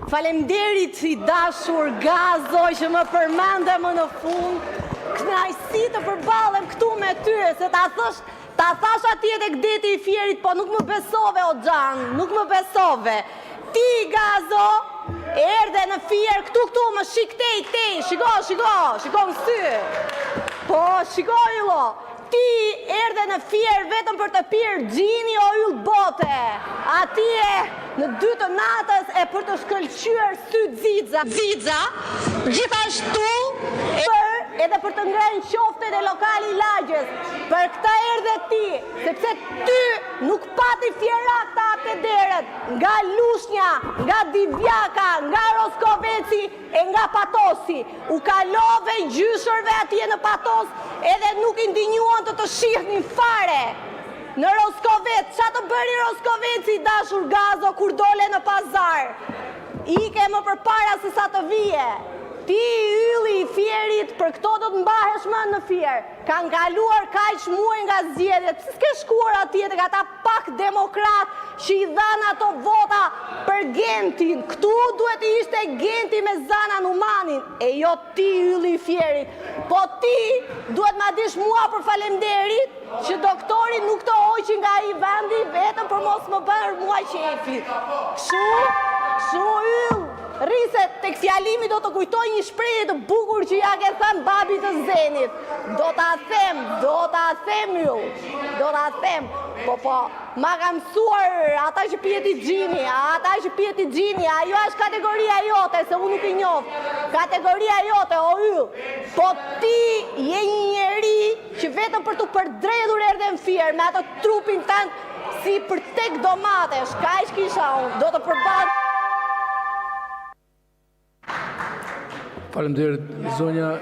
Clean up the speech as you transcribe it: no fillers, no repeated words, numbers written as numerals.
Faleminderit i dashur Gazo që më përmende më në fund. Kënaqësi të përballem këtu me ty, se ta thosh, ta thashë atje tek deti i Fierit, po nuk më besove o xhan, nuk më besove. Ti Gazo erdhe në Fier këtu këtu më shih këtej këtej, shiko, shiko, shiko në sy. Po, shiko Yllo. Ti erdhe në Fier vetëm për të pirë xhini o yll bote. Atje në 2 të natës e për të shkëlqyer sytë xixa. Xixa, gjithashtu për edhe për të ngrënë qoftet e lokali i lagjes. Për këtë erdhe ti, sepse ty nuk pati fierak të hapte derën nga Lushnja, nga Divjaka, nga Roskoveci e nga Patosi. U kalove gjyshërve atje në Patos edhe nuk i ndinjuan të të shihnin fare. Në Roskovec, ça të bëri Roskoveci i dashur Gazo kur dole në pazar? Ike më përpara se sa të vije. Ti ylli i Fierit, për këto do të mbahesh mend në Fier. Kanë kaluar kaq muaj nga zgjedhjet, pse s'ke shkuar atje tek ata pak demokratë që i dhanë ato vota për Gentin? Këtu duhet të ishte Genti me Zana Numanin, e jo ti ylli i Fierit. Po ti duhet ma dish mua për faleminderit që doktori nuk të hoqi nga ai vendi vetëm për mos më bërë mua qejfin. Kështu, kështu yll, rri se tek fjalimi do të kujtoj një shprehje të bukur që ja ke thënë babit të Zenit. Do ta them, do ta them yll, do ta them. Po po, ma ka mësuar ata që pije ti xhini, ata që pije ti xhini, ajo është kategoria jote, se unë nuk i njoh. Kategoria jote, o yll. Po ti je një njeri që vetëm për t'u përdredhur erdhe në Fier me atë trupin tënd si përtek domatesh. Kaq kisha unë, do të përball. Faleminderit, zonja.